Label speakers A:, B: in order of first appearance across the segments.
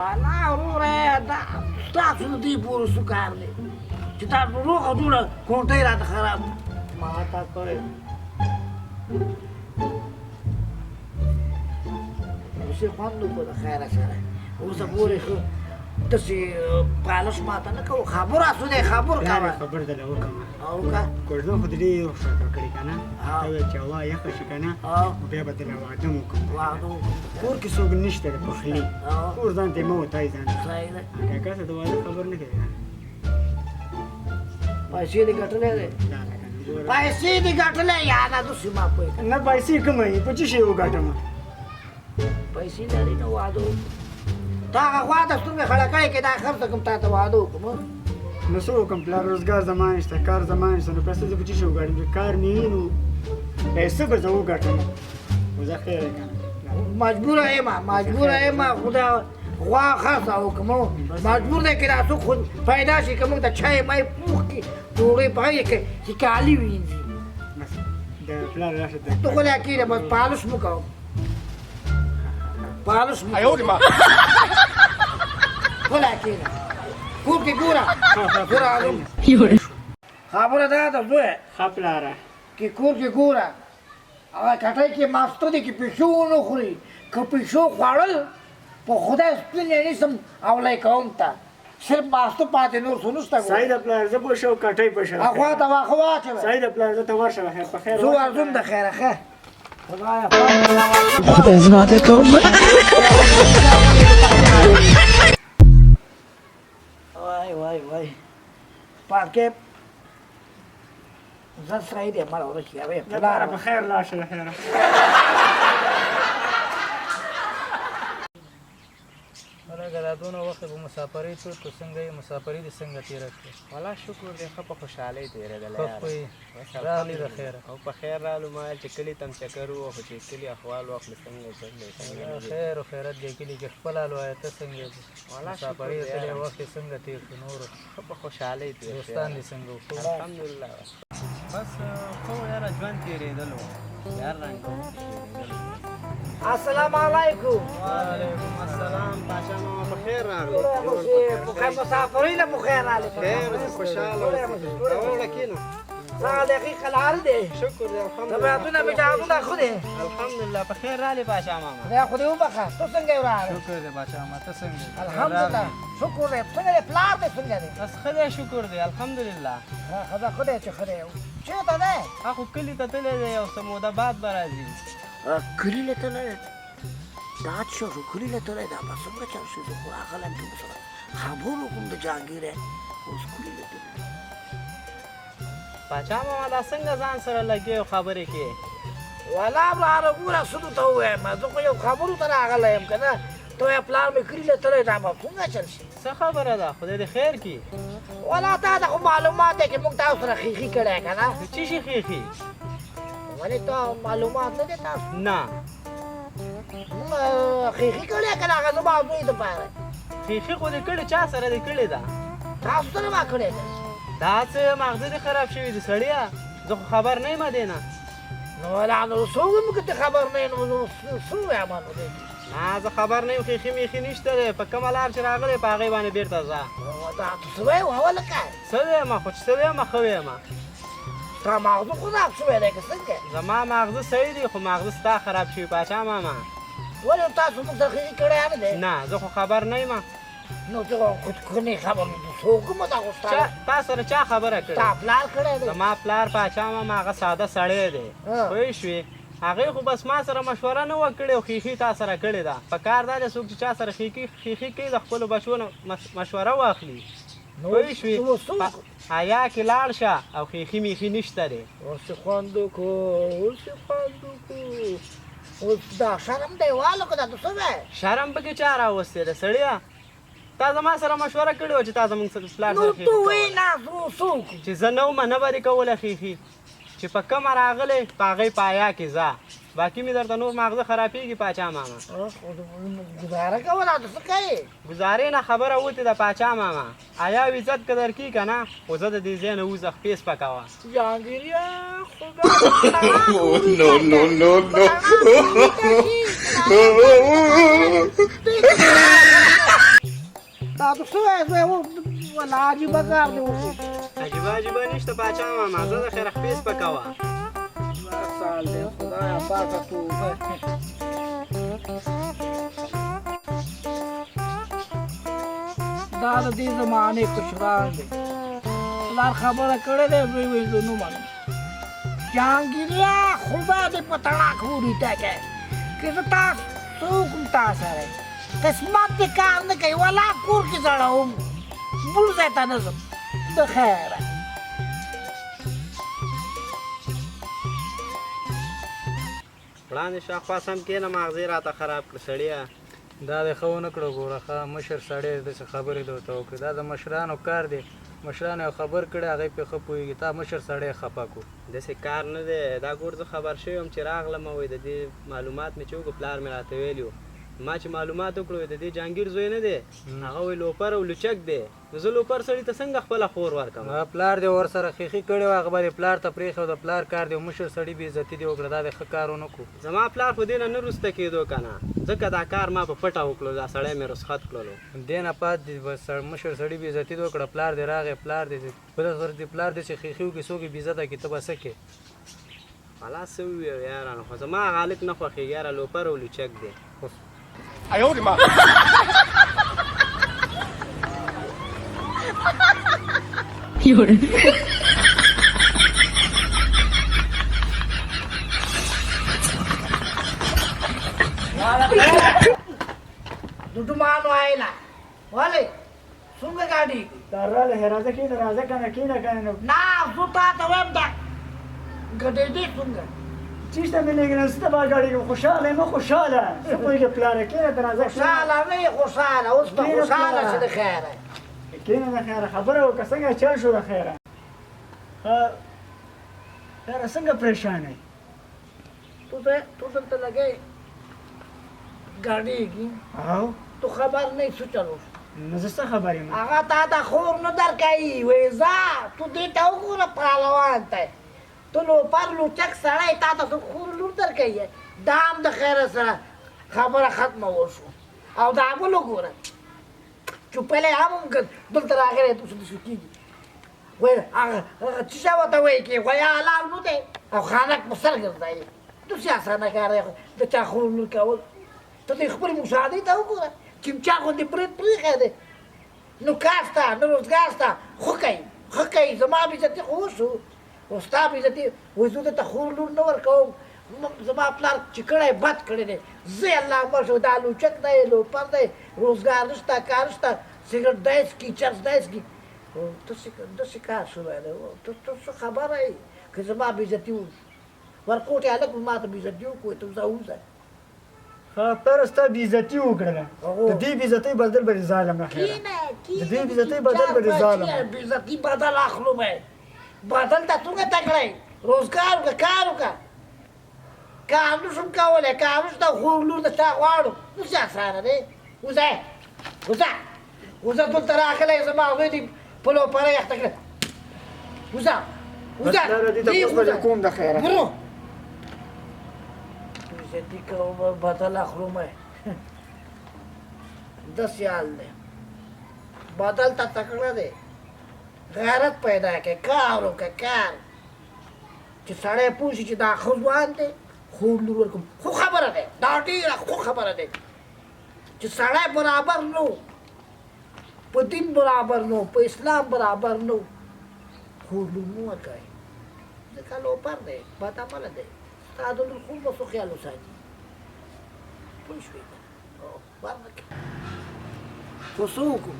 A: الله وروره، دا ستاسو د دې پورې څه کار دی چې تاسو روغه جوړه کونټۍ راته خراب ماته کړې. اوس یې خوند وکړو د خیره سره. اوسه پورې ښه داسې پالش ماته نه کوو. خبر اسو دی، خبر
B: پلار
A: کوه.
B: خبر درله وکړم.
A: او وکړه.
B: کوژدن خو دې ډېر وخت راته کړې که نه؟
A: ها.
B: ته وایې چې هوا یخه شي که نه، بیا به درله واده هم وکړم.
A: واده وکړم.
B: کور کې څوک نشته د پخلي، کور ځان ته مه وتای ځان ته.
A: صحیح ده.
B: کاکا ته د واده خبر نه کوې؟
A: پیسې دې ګټلې دی؟
B: دا ده که نه، ګوره.
A: پیسې دې ګټلې یا نه؟ داسې ما پوه کړه.
B: نه، پیسې کومه یې په څه شي وګټم؟
A: پیسې لري نو واده وکړه. تا هغه غوا د سترګې خړه کړې که دا خرڅه کړم تا ته واده وکړم.
B: نو څه وکړم پلار، روزګار زما نشته، کار زما نشته، نو پیسې زه په څه شي وګټم؟ چې کار مې وي نو پیسې به زه وګټم، خو زه خیر دی که نه.
A: مجبوره یم، مجبوره یم، خو دا غوا خرڅه وکړم. مجبور دی که دا څوک خو پیدا شي که موږ ته چای مای پوخ کړي، ډوډۍ پخوي، که چې کالي وینځي.
B: بس د پلار راشه د
A: ته غلی کښېنه، بس پالش مه کوه، پالش مه کوه. غلی کښېنه، کور کې ګوره ګوره. هغه خبره دا ده زویه.
B: ښه پلاره.
A: کې کور کې ګوره، هغه کټۍ کې ماسته دي چې پیشو ونه خوري. که پیشو خوړل، په خدای ستونی نیسم او لی کوم ته. صرف ماسته پاتې، نور څه نشته. ګوره.
B: صحیح ده پلار، زه پوه شم، کټۍ په شم.
A: هغه ته واښه واچوه.
B: صحیح ده پلار، زه ته ورشه خیر په خیر.
A: زه ورځم د خیره. ښه، خدایه.
C: خدای زما ته کوم.
A: وای وای وای، پاکې زه صحیح دی، مړه ورک یوې.
B: پلاره په خیر لاړ شه د خیره.
D: ولګه، دا دونه وخت په مسافرۍ تېر کړو، څنګه یې مسافري دې څنګه تېره کړې؟
E: ولا شکر دی، ښه په خوشحالۍ تېرېدلی.
D: ښه خو یې راغلې د خیره؟
E: او په خیر رالو. ما ویل چې کلي ته هم چکر ووهو چې کلي احوال واخلو، څنګه چل دی څنګه نه دی.
D: خیر او خیرت دی کلي کې. خپل حال وایه، ته څنګه یې؟
E: ولا شکر
D: مسافرۍ
E: دی
D: تللی
E: یاره.
D: وخت یې څنګه تېر شو نورو؟
E: ښه په خوشحالۍ تېر شو.
D: دوستان
E: یاره.
D: دې څنګه وو؟ ښه وو؟
E: الحمدلله، بس ښه و یاره، ژوند تېرېدلو، هر رنګ تېرېدلو.
A: السلام علیکم.
E: وعلیکم السلام پاچا ماما، په خیر راغلی.
A: په خیر مسافرۍ له، په خیر راغلې.
E: خیر اوسې، خوشحاله اوسې. راوړه، کښېنه.
A: څنګه دقیق لار دی؟
E: شکر دی، الحمدلله.
A: طبیعتونه مجازونه ښه دی؟
E: الحمدلله، په خیر راغلی پاچا ماما.
A: خدای خو دې وبخښه. ته څنګه یې وروره؟
D: شکر دی باچا ما، ته څنګه یې؟
A: الحمدلله شکر دی. څنګه دی پلار دې، څنګه دی؟
E: بس ښه دی، شکر دی، الحمدلله.
A: ښه ده، ښه دی چې ښه دی. چېرته دی؟
E: هغه خو کلي ته تللی دی، یو څه موده بعد به راځي.
A: کلي له تللی دی؟ دا څه شو کلي له تللی؟ دا به څنګه چل شي؟ زه خو راغلی یم چې سره خبر وکړم د جهانګیره، اوس کلي له تللی.
E: پاچا ماما، دا څنګه ځان سره لګې او خبرې کې؟
A: ولا وراره ګوره، څه درته ووایم، زه خو یو خبرو ته راغلی یم که نه. ته وایې پلار مې کلي له تللی، دا به څنګه چل شي؟
E: څه خبره ده؟ خدای دې خیر کړي.
A: ولا تا ته خو معلومات دی چې موږ تاسو سره خیخي کړی که نه؟
E: د څه شي خیخي؟
A: ولې ته معلومات نه دی تاسو؟
E: نه.
A: موږ خیخي کړی که نه، هغه زما زوی دپاره.
E: خیخي خو دې کړې، چا سره دې کړې ده؟
A: تاسو سره ما کړی ده.
E: دا څه ماغزه دې خراب شوي دي سړیه، زه خو خبر نه یم دې نه.
A: نو ولا نو څه ووایم که ته خبر نه یې؟ نو څه ووایم نو دې؟
E: نه، زه خبر نه یم. خیخي میخي نشته دی. په کومه لار چې راغلی په هغې باندې بېرته ځه.
A: دا ته څه وایې ولکه؟
E: څه وایم؟ خو چې څه وایم، ښه وایم.
A: ستا ماغزه خو خراب شوی دی که څنګه؟
E: زما ماغزه صحیح دي، خو ماغزه ستا خراب شوي پاچا ماما.
A: ولې تاسو موږ سره خیخي کړی نه دی؟
E: نه، زه خو خبر نه یم.
A: نو ته خو نه خبر څوک مو دا خو ستا
E: تا سره چا خبره کړې؟
A: ستا پلار کړی دی.
E: زما پلار پاچا ماما هغه ساده سړی دی، پوه شوې؟ هغې خو بس ما سره مشوره نه وه کړې او خیخي تا سره کړې ده. په کار دا دی څوک چې چا سره خیخي خیخي کوي، د خپلو بچو نه مشوره واخلي، پوه شوې؟ حیا کې لاړ شه او خیخي میخي نشته دی.
A: اوس یې خوند وکړو، اوس یې خوند وکړو. اوس دا شرم دی والو که دا ته څه وایې؟
E: شرم پکې چا راوستی دی سړیه؟ تا زما سره مشوره کړې وه چې تا زموږ پلار
A: نو
E: سره خیخي
A: ته
E: کوله.
A: وایې نه، زه څه وکړم؟
E: چې زه نه وم، نه به دې کوله خیخي. چې په کومه راغلی په هغې پایا کې ځه، باقي مې درته نور ماغزه خرابېږي پاچا ماما.
A: ګزاره کوه، دا ته څه کوې؟
E: ګزارې نه خبره وتې ده پاچا ماما. حیا او عزت که درکې که نه، خو زه د دې ځای نه وځه، خپې سپکوه.
A: جهانګیریه
F: No, no, no, no.
A: خدای. دا څه وایې زویه؟ ولا عجیبه کار دې وکړو.
E: عجیبه عجیبه نشته پاچا ماما، زه د خیره خپې سپکوه.
A: سال دی خدایه پاکه توبه. دا د دې زمانې کشران دی، پلار خبره کړې ده، زوی وایي زه نه منم. جهانګیریا خدا دې په تړاک وړي تا کې که زه تا څه وکړم، تا سره قسمت دې کار نه کوي، ولا کور کې ځړوم، بل ځای ته نه ځم. د خیره
E: وړاندې شاوخوا سم کښېنه، ماغزې راته خراب کړه سړیه.
D: دا دې ښه ونه کړه ګوره، ښه مشر سړی داسې خبرې دې ورته وکړې. دا د مشرانو کار دی، مشرانو یو خبر کړی هغوی پرې ښه پوهېږي، تا مشر سړی خفه کړو.
E: داسې کار نه دی دا ګور، زه خبر شوی یم چې راغلم، وایي د دې معلومات مې چې وکړو پلار مې راته ویلي وو، ما چې معلومات وکړو د دې جهانګیر زوی نه دی، هغه وایي لوپر او لوچک دی، نو زه لوپر سړي ته څنګه خپله خور ورکړم؟
D: پلار دې ورسره خیښي کړې وه، هغه به دې پلار ته پرېښی او د پلار کار دی، مشر سړي بې عزتي دې وکړه، دا دې ښه کار ونه کړو.
E: زما پلار خو دې نه نه وروسته کېدو که نه، ځکه دا کار ما په پټه وکړو، دا سړی مې رخصت کړلو.
D: دې نه پات دې بس مشر سړي بې عزتي دې وکړه، پلار دې راغی، پلار دې بله ورځ دې پلار دې چې خیښي وکړي څوک یې بې عزته کړي ته به څه کوې؟
E: خلاص څه ووایو یارانو، خو زما هغه هلک نه خوښېږي یاره، لوپر او لوچک دی.
F: 有人。
A: دډمانو آیلا ولې څنګه ګاډي؟
B: دا راله راځه، کښېنه، راځه که نه، کښېنه که نه.
A: نه زه تا ته وایم دا ګډېدې څنګه؟
B: چیرته مې لېږې؟ نن څه ته به ګاډي کوم؟ خوشحاله یم، خوشحاله. څه پوهېږې پلاره؟ کښېنه ته، راځه.
A: خوشحاله نه یې، خوشحاله اوس به خوشحاله شې د خیره.
B: کښېنه د خیره، خبره وکړه، څنګه چل شو د خیره؟ خیره څنګه پریشان یې؟
A: ته دلته لګې ګاډېږي
B: او
A: تو خبر نه یې څه چل وشو؟
B: نو زه څه خبر یم؟
A: هغه تا ته خور نه درکوي، وایي ځه ته دې ته وګوره پهلوان ته، ته لوپر لوچک سړی تا ته څوک خور لور درکوي؟ دا هم د خیره سره خبره ختمه وشو. او دا بل وګوره چوپلی هم دلته راغلی، داسې داسې کېږي، وایي هغه څه شی ورته وایي کې وایي حلال نه دی او خانک په سر ګرځوي. داسې اسانه کار دی د چا خور لور کول؟ ته دې خپلې مشاهدې ته وګوره، چمچا غوندې برید پرېښی دی، نو کار سته نه روزګار سته، ښه کوي ښه کوي. زما بې عزتي خو وشو او ستا بې عزتي. وایي زه درته خور لور نه ورکوم، زما پلار چې کړی بد کړی دی، زه یې الله مړ شو، دا لوچک دی لوپر دی، روزګار نشته کار نشته، سګرټ دی څکي چرس دی څکي. ته داسې کار شوی دی، ته څه خبره یې که زما بې عزتي وشو؟ ورکوټی هلک به ما ته بې عزتي وکړو، ته ځه وځه.
B: ښه پلاره ستا بې عزتي وکړله، د دې بې عزتۍ بدل به دې ظالم نه خیره، د دې بې عزتۍ بدل به دې ظالم.
A: بې عزتي بدل اخلو به، بدل ته څنګه تکړه یې؟ روزګار وکړه، کار وکړه. کار نه شم کولی، کار نشته، خور لور د چا غواړو، داسې اسانه دی؟ وځه وځه وځه، دلته راغلی زما زوی دې په لوپرۍ اخته کړی. وځه وځه،
B: پلاره دې تپوس به دې کوم د خیره.
A: برو عزتي کوم بدل اخلم. داسې حال دی، بدل ته تکړه دی، غیرت پیدا کړه، کار وکړه کار، چې سړی پوه شي چې دا ښه ځوان دی، خور لور ورکوم. خو خبره دی دا ډېره خو خبره دی چې سړی برابر نه و، په دین برابر نه و، په اسلام برابر نه و، خور لور مه ورکوئ، ځکه لوپر دی، بدعمله دی، ستا د لور خور به څه خیال وساتي؟ پوه شوې؟ بر نه کړې. خو څه وکړو،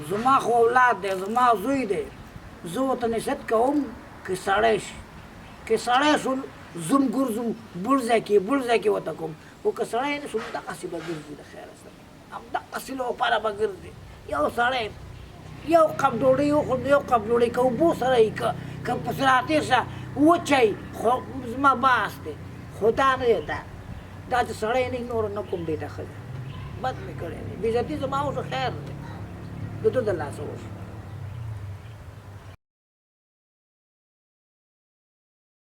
A: زما خو اولاد دی، زما زوی دی، زه ورته نصیحت کوم که سړی شي، که سړی شو زوم ګرځم بل ځای کې بل ځای کې ورته کوم، خو که سړی نه شو همدغسې به ګرځي د خیره سره، همدغسې لوپره به ګرځي. یو سړی یو قب ډوډۍ وخورم، یو قب ډوډۍ که اوبو سره یې که پسې راتېر شه وچه خو زما باس دی، خو دا نه دی، دا چې سړی نه نور نه کوم دې ته ښځه بد مې کړی دی، بې عزتي زما وشو، خیر دی د ده د لاسه وشو.